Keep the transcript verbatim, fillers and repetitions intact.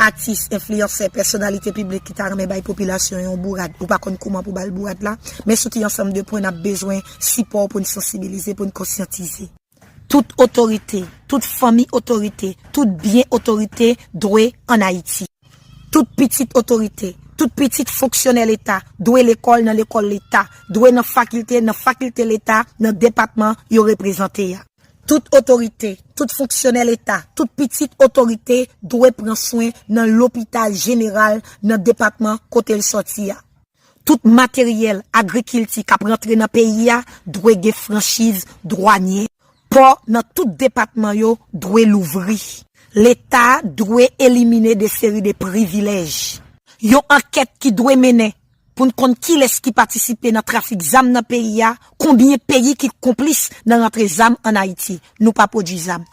Atis, enfliyansè, pèsonalite piblik ki ta renmen bay popilasyon yon bourad, ou pa konn kouman pou ba l bourad la, men soti ansanm de pwen n ap bezwen sipò w pou n sansibilize, pou n konsyantize. Tout otorite, tout fanmi otorite, tout byen otorite dwe ann Ayiti. Tout pitit otorite, tout pitit fonksyonè Leta dwe lekòl nan lekòl Leta, dwe nan fakilte nan fakilte Leta, nan depatman yo reprezante a. Tout otorite, tout fonksyonè Leta, tout pitit otorite dwe pran swen nan lopital jeneral nan depatman kote l sòti a. Tout materyèl agrikilti k ap rantre nan peyi a dwe gen franchiz dwanye. Pò nan tout depatman yo dwe louvri. Leta dwe elimine de seri de privilèj. Yon ankèt ki dwe mennen pou n konn kilès ki patisipe nan trafik zam nan peyi a, konbyen peyi ki konplis nan rantre zam ann Ayiti. Nou pa pwodui zam.